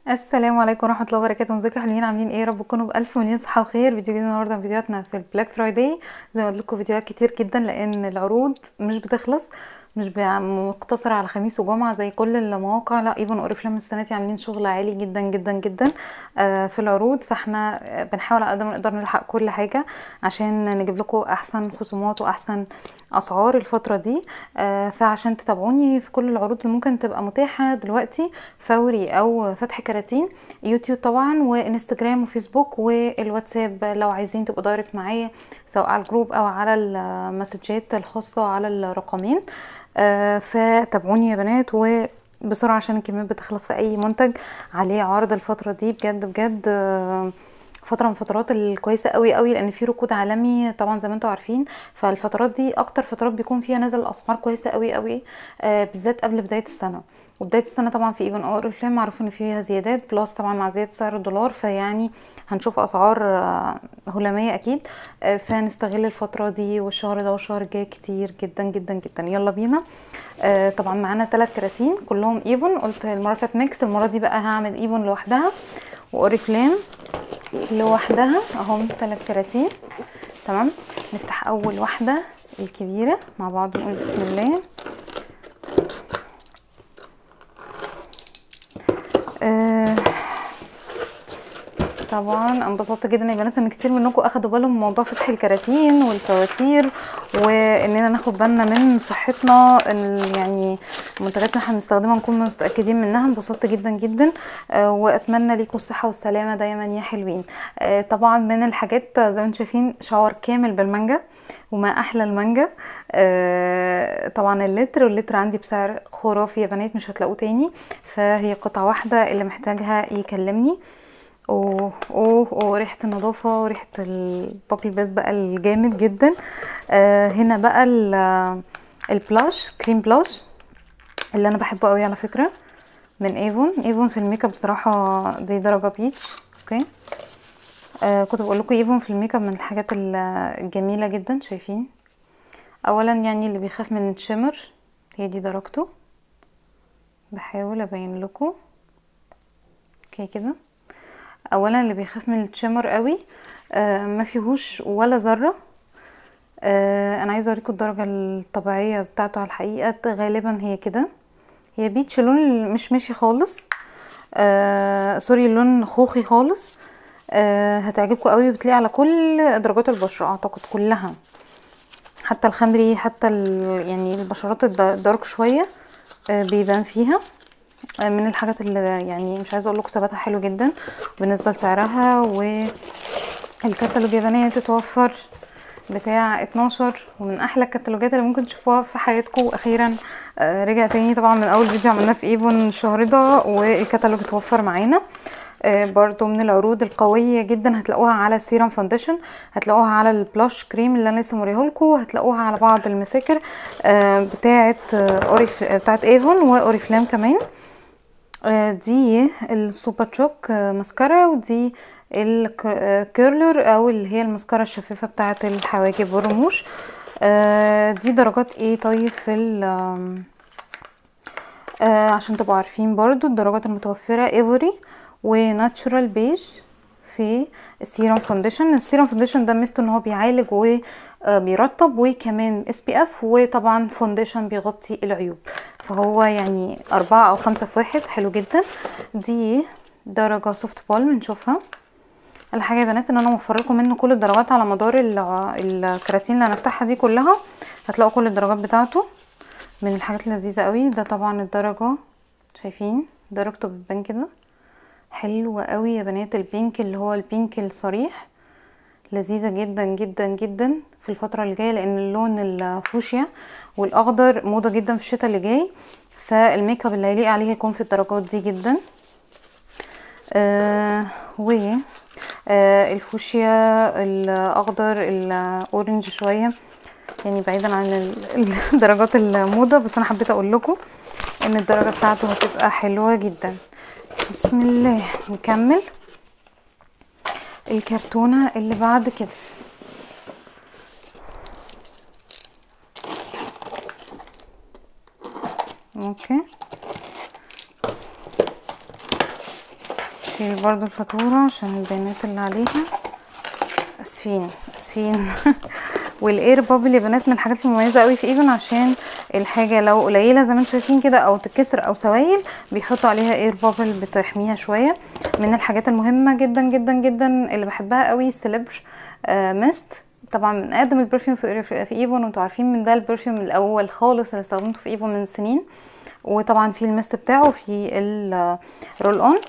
السلام عليكم ورحمة الله وبركاته. ازيكم يا حلوين، عاملين ايه؟ يا رب تكونوا بالف مليون صحة وخير. فيديو جديد النهارده من فيديوهاتنا في ال Black Friday. زي ما قلت لكم فيديوهات كتير جدا لان العروض مش بتخلص، مش مقتصرة على خميس وجمعه زي كل المواقع، لا ايفون اوريفلام السنة دي عاملين شغل عالي جدا جدا جدا في العروض. فاحنا بنحاول على قد ما نقدر نلحق كل حاجة عشان نجيب لكم احسن خصومات واحسن اسعار الفترة دي. فعشان تتابعوني في كل العروض اللي ممكن تبقى متاحة دلوقتي فوري او فتح كراتين، يوتيوب طبعا وانستجرام وفيسبوك والواتساب لو عايزين تبقوا direct معايا سواء على ال group او على المسجات الخاصة على الرقمين. فتابعوني يا بنات وبسرعة عشان الكميات بتخلص في اي منتج عليه عرض الفترة دي. بجد بجد فترة من الفترات الكويسة قوي قوي لان في ركود عالمي طبعا زي ما انتم عارفين، فالفترات دي اكتر فترات بيكون فيها نزل الاسعار كويسة قوي قوي، بالذات قبل بداية السنة. وبداية السنة طبعا في ايفون اوريفلام معروف ان فيها زيادات، plus طبعا مع زيادة سعر الدولار، فيعني هنشوف اسعار هلاميه اكيد. فنستغل الفترة دي والشهر ده والشهر الجاي كتير جدا جدا جدا. يلا بينا. طبعا معانا 3 كراتين كلهم ايفون. قلت المرة اللي فاتت mix، المرة دي بقى هعمل ايفون لوحدها واوريفلام لوحدها. اهم 3 كراتين. تمام، نفتح اول واحدة الكبيرة مع بعض، نقول بسم الله. طبعا انبسطت جدا يا بنات ان كتير منكم اخدوا بالهم من موضوع فتح الكراتين والفواتير، واننا ناخد بالنا من صحتنا، يعني المنتجات اللي احنا بنستخدمها نكون متاكدين منها. انبسطت جدا جدا، واتمنى ليكم الصحة والسلامة دايما يا حلوين. طبعا من الحاجات زي ما انتم شايفين shower كامل بالمانجا، وما احلى المانجا. طبعا اللتر، واللتر عندي بسعر خرافي يا بنات مش هتلاقوه تاني، فهي قطعه واحدة، اللي محتاجها يكلمني. اوه اوه اوه، ريحه النظافة وريحه ال bubble bath بقى الجامد جدا. هنا بقى ال blush، cream blush اللي انا بحبه قوي على فكرة من ايفون. ايفون في الميك اب بصراحة دي درجه peach. okay، كنت بقول لكم ايفون في الميك اب من الحاجات الجميلة جدا. شايفين اولا يعني اللي بيخاف من ال shimmer هي دي درجته، بحاول ابين لكم. okay كده، اولا اللي بيخاف من ال shimmer قوي ما فيهوش ولا ذره. انا عايزه اوريكم الدرجة الطبيعية بتاعته على الحقيقة، غالبا هي كده، هي peach، لون مش ماشي خالص، sorry لون خوخي خالص. هتعجبكم قوي، بتلاقي على كل درجات البشرة اعتقد كلها، حتى الخمري، حتى يعني البشرات ال dark شوية بيبان فيها. من الحاجات اللي يعني مش عايزه اقول لكم ثباتها حلو جدا بالنسبة لسعرها. والكتالوج يا بنات اتوفر بتاع 12، ومن احلى الكتالوجات اللي ممكن تشوفوها في حياتكم. اخيرا رجع تاني طبعا من اول فيديو عملناه في ايفون الشهر ده، والكتالوج اتوفر معانا. برضو من العروض القوية جدا، هتلاقوها على serum foundation، هتلاقوها على ال blush cream اللي انا لسه موريهولكم، هتلاقوها على بعض المساكر بتاعه بتاعه ايفون واوريفلام كمان. دي ال Super Shock mascara، ودي ال curler او اللي هي المسكره الشفافه بتاعه الحواجب والرموش. دي درجات ايه طيب في عشان تبقوا عارفين برضو الدرجات المتوفرة، ivory و natural beige في ال serum foundation. ال serum foundation ده ميزته ان هو بيعالج وبيرطب، وكمان SPF، وطبعا foundation بيغطي العيوب، فهو يعني 4 أو 5 في 1، حلو جدا. دي درجة soft palm نشوفها. الحاجة يا بنات ان انا موفر لكم منه كل الدرجات على مدار الكراتين اللي هنفتحها دي كلها، هتلاقوا كل الدرجات بتاعته. من الحاجات اللذيذة قوي ده طبعا الدرجة، شايفين درجته بتبان كده حلوة قوي يا بنات. ال pink اللي هو ال pink الصريح لذيذة جدا جدا جدا في الفترة اللي جاية، لان اللون الفوشيا والاخضر موضة جدا في الشتاء اللي جاي، فالميك اب اللي هيليق عليه هيكون في الدرجات دي جدا. و الفوشيا، الاخضر، ال orange شوية، يعني بعيدا عن درجات الموضة، بس انا حبيت اقول لكم ان الدرجة بتاعته هتبقى حلوة جدا. بسم الله، نكمل الكرتونة اللي بعد كده. okay، نشيل برضو الفاتورة عشان البيانات اللي عليها. اسفين اسفين. وال air bubble يا بنات من الحاجات المميزة قوي في ايفون، عشان الحاجة لو قليله زي ما انتم شايفين كده او تتكسر او سوائل بيحطوا عليها air bubble بتحميها شوية. من الحاجات المهمة جدا جدا جدا اللي بحبها قوي Celebre mist، طبعا من اقدم ال perfume في ايفون، وانتوا عارفين من ده ال perfume الاول خالص اللي استخدمته في ايفون من سنين. وطبعا في ال mist بتاعه، في ال roll on،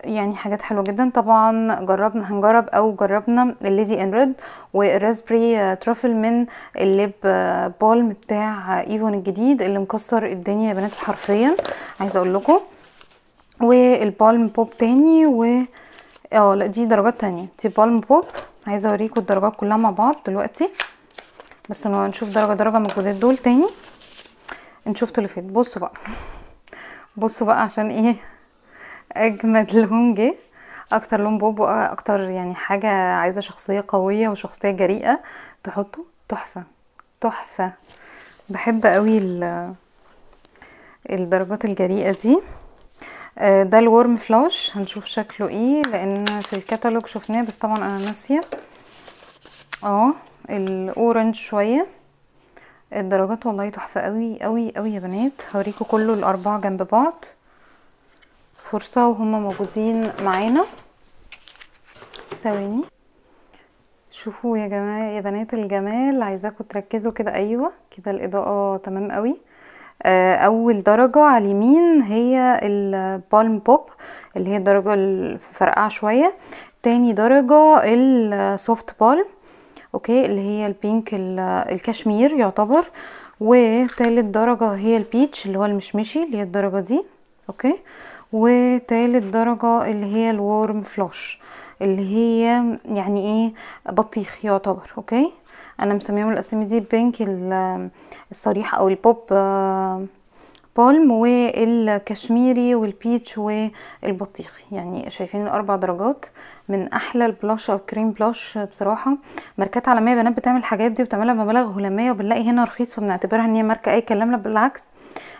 يعني حاجات حلوة جدا. طبعا جربنا، هنجرب او جربنا ال Lady in Red وال Raspberry Truffle من ال lip balm بتاع ايفون الجديد اللي مكسر الدنيا يا بنات حرفيا، عايزه اقول لكم. وال Palm Pop تاني، و لا دي درجات تانية، دي Palm Pop. عايزه اوريكم الدرجات كلها مع بعض دلوقتي، بس نشوف درجه درجه من الجداد دول تاني، نشوف اللي فات. بصوا بقى، بصوا بقى عشان ايه اجمد لون جه، اكتر لون بوب واكتر يعني حاجة عايزه شخصية قوية وشخصية جريئة تحطه. تحفة تحفة، بحب قوي الدرجات الجريئة دي. ده ال Warm Flush، هنشوف شكله ايه لان في الكتالوج شفناه بس طبعا انا ناسيه. ال orange شوية، الدرجات والله تحفة قوي قوي قوي يا بنات. هوريكم كله الاربعة جنب بعض فرصة وهم موجودين معانا. ثواني، شوفوا يا جماعة يا بنات الجمال، عايزاكم تركزوا كده. ايوه كده الاضاءة تمام قوي. اول درجه على اليمين هي ال Palm Pop اللي هي الدرجة الفرقعه شوية. تاني درجه ال Soft Palm، okay، اللي هي ال pink الكشمير يعتبر. وتالت درجه هي ال peach اللي هو المشمشي اللي هي الدرجة دي، okay. وتالت درجه اللي هي ال Warm Flush اللي هي يعني ايه بطيخ يعتبر، okay. انا مسميهم الاسامي دي، pink الصريح او البوب palm والكشميري وال peach والبطيخ. يعني شايفين الاربع درجات من احلى ال blush او cream blush بصراحة. ماركات عالمية بنات بتعمل الحاجات دي وبتعملها بمبالغ هلاميه، وبنلاقي هنا رخيص فبنعتبرها ان هي ماركة اي كلام. لا بالعكس،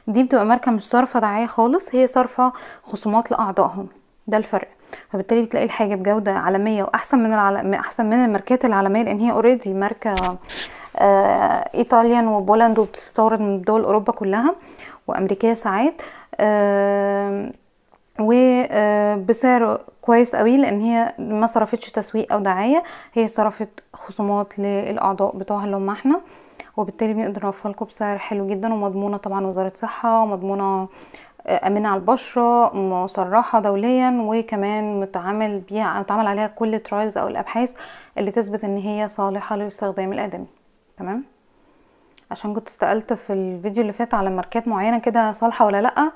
دي بتبقى ماركة مش صارفه دعاية خالص، هي صارفه خصومات لاعضائهم، ده الفرق. فبالتالي بتلاقي الحاجة بجوده عالمية واحسن من احسن من الماركات العالمية، لان هي already ماركة Italian و Poland وبتستورد من دول اوروبا كلها وامريكيه ساعات، وبسعر كويس قوي، لان هي ما صرفتش تسويق او دعاية، هي صرفت خصومات للاعضاء بتوعها اللي هم احنا، وبالتالي بنقدر نوفر لكم بسعر حلو جدا ومضمونه، طبعا وزارة صحة ومضمونه، امنه على البشرة، مصرحه دوليا، وكمان متعامل بيها، متعامل عليها كل ال trials او الابحاث اللي تثبت ان هي صالحه للاستخدام الادمي. تمام، عشان كنت سألت في الفيديو اللي فات على ماركات معينة كده صالحه ولا لا.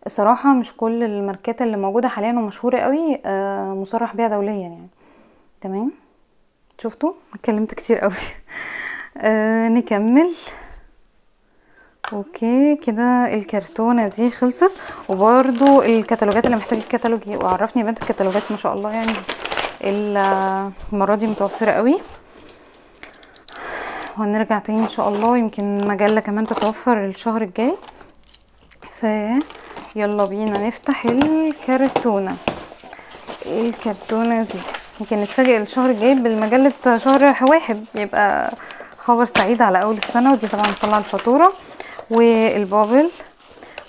الصراحة مش كل الماركات اللي موجودة حاليا ومشهوره قوي مصرح بيها دوليا يعني. تمام، شفتوا اتكلمت كتير قوي. نكمل. okay كده الكرتونه دي خلصت. وبرده الكتالوجات اللي محتاجه الكتالوج وعرفني يا بنت الكتالوجات ما شاء الله، يعني المرة دي متوفرة قوي. وهنرجع تاني ان شاء الله، يمكن مجلة كمان تتوفر الشهر الجاي. ف يلا بينا نفتح الكرتونه. الكرتونه دي يمكن نتفاجئ الشهر الجاي بالمجله شهر واحد، يبقى خبر سعيد على اول السنة. ودي طبعا طلع الفاتورة وال bubble،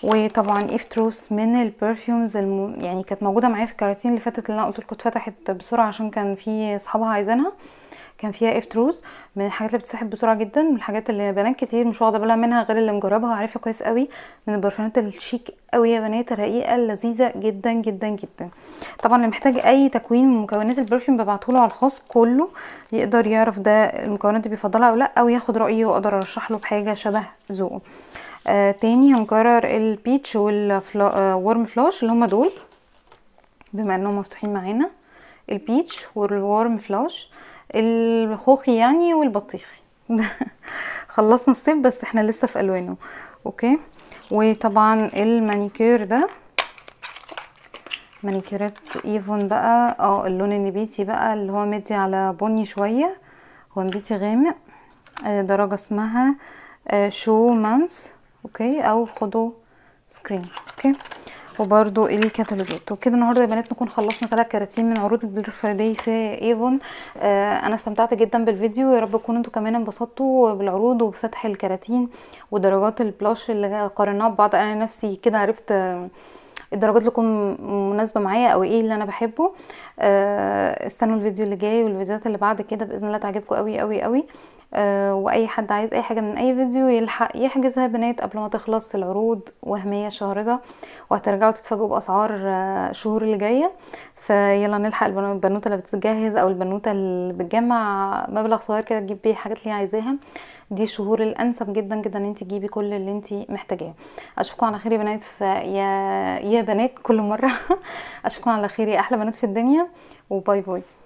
وطبعا Eve Truth من ال perfumes يعني كانت موجودة معايا في الكراتين اللي فاتت اللي انا قلت لكم اتفتحت بسرعة عشان كان في اصحابها عايزينها. كان فيها Eve Truth، من الحاجات اللي بتسحب بسرعة جدا، من الحاجات اللي بنات كتير مش واخده بالها منها غير اللي مجربها وعارفه كويس قوي، من البرفانات الشيك قوي يا بنات، الرقيقة اللذيذة جدا جدا جدا. طبعا اللي محتاج اي تكوين من مكونات ال perfume ببعته له على الخاص، كله يقدر يعرف ده المكونات دي بيفضلها او لا، او ياخد رايي واقدر ارشح له بحاجة شبه ذوقه. تاني هنكرر ال peach وال Warm Flush اللي هما دول بما انهم مفتوحين معانا، ال peach وال Warm Flush، الخوخي يعني والبطيخي. خلصنا الصيف بس احنا لسه في الوانه. okay، وطبعا المانيكير ده مانيكيرات ايفون بقى، اللون النبيتي بقى اللي هو مدي على بني شوية، هو نبيتي غامق، درجه اسمها شو مانس. okay، او خدوا screen. okay، وبرده الكتالوجات. وكده النهارده يا بنات نكون خلصنا 3 كراتين من عروض ال Black Friday في ايفون. انا استمتعت جدا بالفيديو، يا رب تكونوا انتوا كمان انبسطتوا بالعروض وبفتح الكراتين ودرجات ال blush اللي قارناها ببعض. انا نفسي كده عرفت الدرجات اللي تكون مناسبة معايا او ايه اللي انا بحبه. استنوا الفيديو اللي جاي والفيديوهات اللي بعد كده باذن الله تعجبكم قوي قوي قوي. واي حد عايز اي حاجة من اي فيديو يلحق يحجزها بنات قبل ما تخلص العروض وهمية الشهر ده، وهترجعوا تتفاجئوا باسعار الشهور اللي جاية. فيلا نلحق البنوته اللي بتجهز او البنوته اللي بتجمع مبلغ صغير كده تجيب بيه حاجات اللي هي عايزاها. دي الشهور الانسب جدا جدا ان انت تجيبي كل اللي انت محتاجاه. اشوفكم على خير يا بنات، يا بنات كل مرة اشوفكم على خير يا احلى بنات في الدنيا، و bye bye.